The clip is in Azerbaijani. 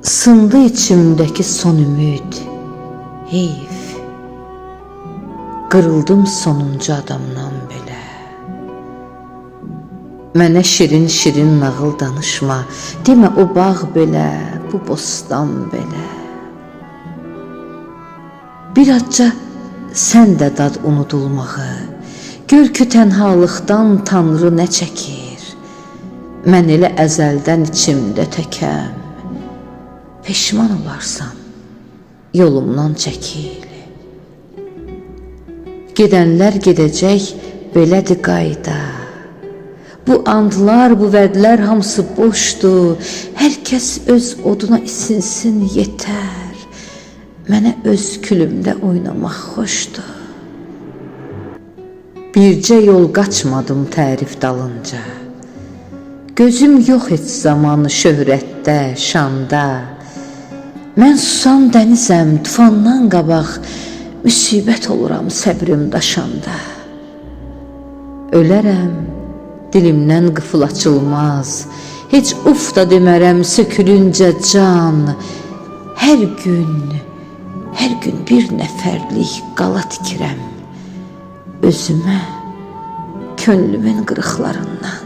Sındı içimdəki son ümid, heyf. Qırıldım sonuncu adamdan belə. Mənə şirin-şirin nağıl danışma, demə o bağ belə, bu bostan belə. Bir azca sən də dad unudulmağı, gör ki tənhalıqdan Tanrı nə çəkir. Mən elə əzəldən içimdə təkəm. Peşman olarsan, yolumdan çəkil. Gedənlər gedəcək, belədir qayda. Bu andlar, bu vədlər hamısı boşdur. Hər kəs öz oduna isinsin yetər. Mənə öz külümdə oynamaq xoşdur. Bircə yol qaçmadım tərif dalınca. Gözüm yox heç zaman şöhrətdə, şanda. Mən susan dənizəm, tufandan qabaq müsibət oluram səbrim daşanda. Ölərəm, dilimdən qıfıl açılmaz. Heç uf da demərəm sökülüncə can. Hər gün, hər gün bir nəfərlik qala tikirəm özümə könlümün qırıqlarından.